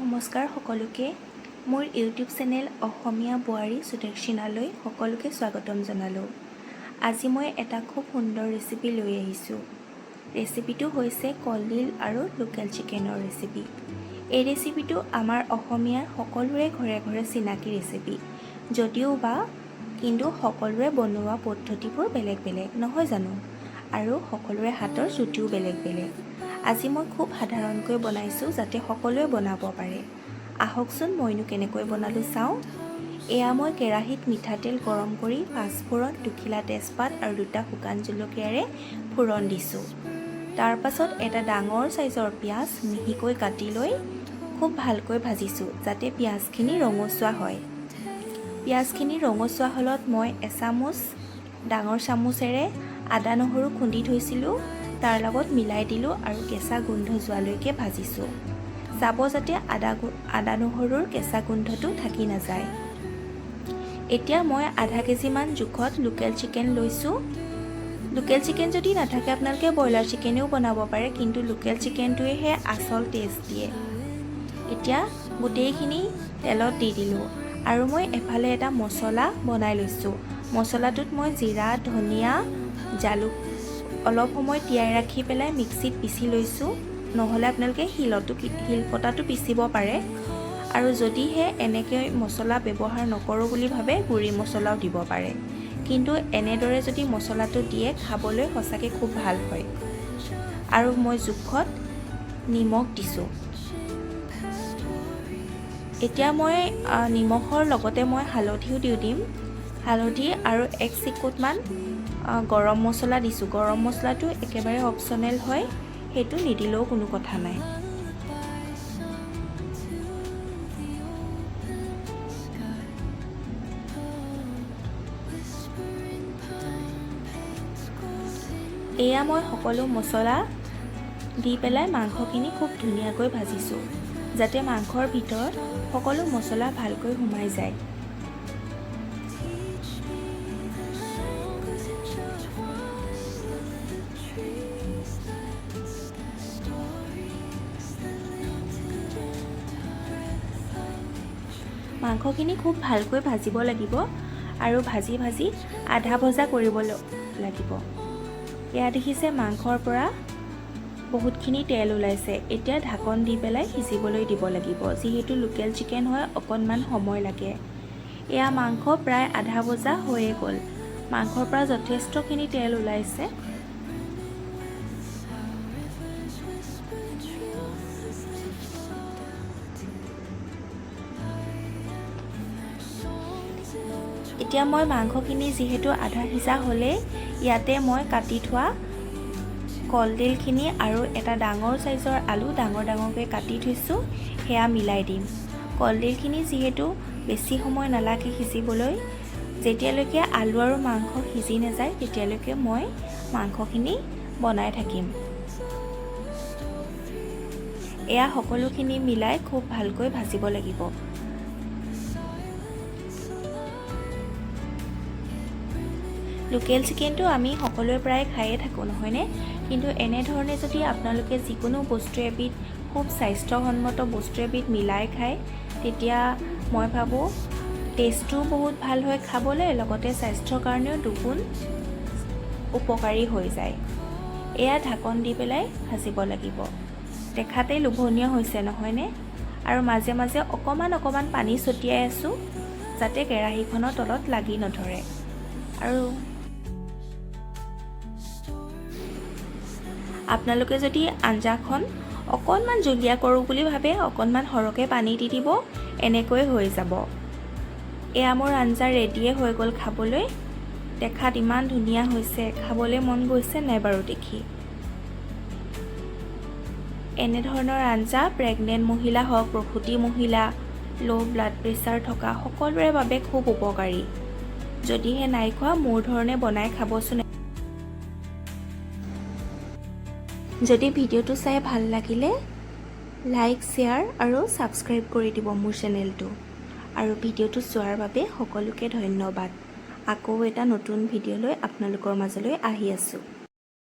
নমস্কাৰ সকলোকে, মোৰ ইউটিউব চেনেল অসমীয়া বোৱাৰী সুদক্ষিণালৈ সকলোকে স্বাগতম জনালোঁ। আজি মই এটা খুব সুন্দৰ ৰেচিপি লৈ আহিছোঁ। ৰেচিপিটো হৈছে কলডিল আৰু লোকেল চিকেনৰ ৰেচিপি। এই ৰেচিপিটো আমাৰ অসমীয়াৰ সকলোৰে ঘৰে ঘৰে চিনাকি ৰেচিপি যদিও বা কিন্তু সকলোৰে বনোৱা পদ্ধতিবোৰ বেলেগ বেলেগ, নহয় জানো? আৰু সকলোৰে হাতৰ জুতিও বেলেগ বেলেগ। আজি মই খুব সাধাৰণকৈ বনাইছোঁ, যাতে সকলোৱে বনাব পাৰে। আহকচোন, মইনো কেনেকৈ বনালোঁ চাওঁ। এয়া মই কেৰাহীত মিঠাতেল গৰম কৰি পাঁচফোৰণ, দুখিলা তেজপাত আৰু দুটা শুকান জলকীয়াৰে ফোৰণ দিছোঁ। তাৰ পাছত এটা ডাঙৰ চাইজৰ পিঁয়াজ মিহিকৈ কাটি লৈ খুব ভালকৈ ভাজিছোঁ, যাতে পিঁয়াজখিনি ৰঙচুৱা হয়। পিঁয়াজখিনি ৰঙচুৱা হ'লত মই এচামুচ ডাঙৰ চামুচেৰে আদা নহৰু খুন্দি থৈছিলোঁ, তাৰ লগত মিলাই দিলোঁ আৰু কেঁচা গোন্ধ যোৱালৈকে ভাজিছোঁ। চাব যাতে আদা নহৰুৰ কেঁচা গোন্ধটো থাকি নাযায়। এতিয়া মই আধা কেজিমান জোখত লোকেল চিকেন লৈছোঁ। লোকেল চিকেন যদি নাথাকে, আপোনালোকে ব্ৰইলাৰ চিকেনেও বনাব পাৰে, কিন্তু লোকেল চিকেনটোৱেহে আচল টেষ্ট দিয়ে। এতিয়া গোটেইখিনি তেলত দি দিলোঁ আৰু মই এফালে এটা মছলা বনাই লৈছোঁ। মছলাটোত মই জিৰা, ধনিয়া, জালুক অলপ সময় তিয়াই ৰাখি পেলাই মিক্সিত পিচি লৈছোঁ। নহ'লে আপোনালোকে শিলতো, শিলপতাটো পিচিব পাৰে। আৰু যদিহে এনেকৈ মছলা ব্যৱহাৰ নকৰোঁ বুলি ভাবে, গুড়ি মছলাও দিব পাৰে। কিন্তু এনেদৰে যদি মছলাটো দিয়ে, খাবলৈ সঁচাকৈ খুব ভাল হয়। আৰু মই জোখত নিমখ দিছোঁ। এতিয়া মই নিমখৰ লগতে মই হালধিও দিম। হালধি আৰু এক চিকুটমান গৰম মছলা দিছোঁ। গৰম মছলাটো একেবাৰে অপশ্যনেল হয়, সেইটো নিদিলেও কোনো কথা নাই। এয়া মই সকলো মছলা দি পেলাই মাংসখিনি খুব ধুনীয়াকৈ ভাজিছোঁ, যাতে মাংসৰ ভিতৰত সকলো মছলা ভালকৈ সোমাই যায়। মাংসখিনি খুব ভালকৈ ভাজিব লাগিব আৰু ভাজি ভাজি আধা ভজা কৰিব লাগিব। এয়া দেখিছে, মাংসৰ পৰা বহুতখিনি তেল ওলাইছে। এতিয়া ঢাকন দি পেলাই সিজিবলৈ দিব লাগিব। যিহেতু লোকেল চিকেন হয়, অকণমান সময় লাগে। এয়া মাংস প্ৰায় আধা ভজা হৈয়ে গ'ল। মাংসৰ পৰা যথেষ্টখিনি তেল ওলাইছে। এতিয়া মই মাংসখিনি যিহেতু আধা সিজা হ'লেই, ইয়াতে মই কাটি থোৱা কলডিলখিনি আৰু এটা ডাঙৰ চাইজৰ আলু ডাঙৰ ডাঙৰকৈ কাটি থৈছোঁ, সেয়া মিলাই দিম। কলডিলখিনি যিহেতু বেছি সময় নালাগে সিজিবলৈ, যেতিয়ালৈকে আলু আৰু মাংস সিজি নাযায়, তেতিয়ালৈকে মই মাংসখিনি বনাই থাকিম। এয়া সকলোখিনি মিলাই খুব ভালকৈ ভাজিব লাগিব। লোকেল চিকেনটো আমি সকলোৱে প্ৰায় খায়ে থাকোঁ, নহয়নে? কিন্তু এনেধৰণে যদি আপোনালোকে যিকোনো বস্তু এবিধ, খুব স্বাস্থ্যসন্মত বস্তু এবিধ মিলাই খায়, তেতিয়া মই ভাবোঁ টেষ্টটোও বহুত ভাল হয় খাবলৈ, লগতে স্বাস্থ্যৰ কাৰণেও দুগুণ উপকাৰী হৈ যায়। এয়া ঢাকন দি পেলাই ভাজিব লাগিব। দেখাতেই লোভনীয় হৈছে, নহয়নে? আৰু মাজে মাজে অকণমান অকণমান পানী ছটিয়াই আছোঁ, যাতে কেৰাহীখনৰ তলত লাগি নধৰে। আৰু আপোনালোকে যদি আঞ্জাখন অকণমান জুলীয়া কৰোঁ বুলি ভাবে, অকণমান সৰহকৈ পানী দি দিব, এনেকৈ হৈ যাব। এয়া মোৰ আঞ্জা ৰেডিয়ে হৈ গ'ল খাবলৈ। দেখাত ইমান ধুনীয়া হৈছে, খাবলৈ মন গৈছে নাই বাৰু দেখি? এনেধৰণৰ আঞ্জা প্ৰেগনেণ্ট মহিলা হওক, প্ৰসূতি মহিলা, ল' ব্লাড প্ৰেছাৰ থকা সকলোৰে বাবে খুব উপকাৰী। যদিহে নাই খোৱা, মোৰ ধৰণে বনাই খাবচোন। যদি ভিডিঅ'টো চাই ভাল লাগিলে, লাইক, শ্বেয়াৰ আৰু ছাবস্ক্ৰাইব কৰি দিব মোৰ চেনেলটো। আৰু ভিডিঅ'টো চোৱাৰ বাবে সকলোকে ধন্যবাদ। আকৌ এটা নতুন ভিডিঅ' লৈ আপোনালোকৰ মাজলৈ আহি আছোঁ।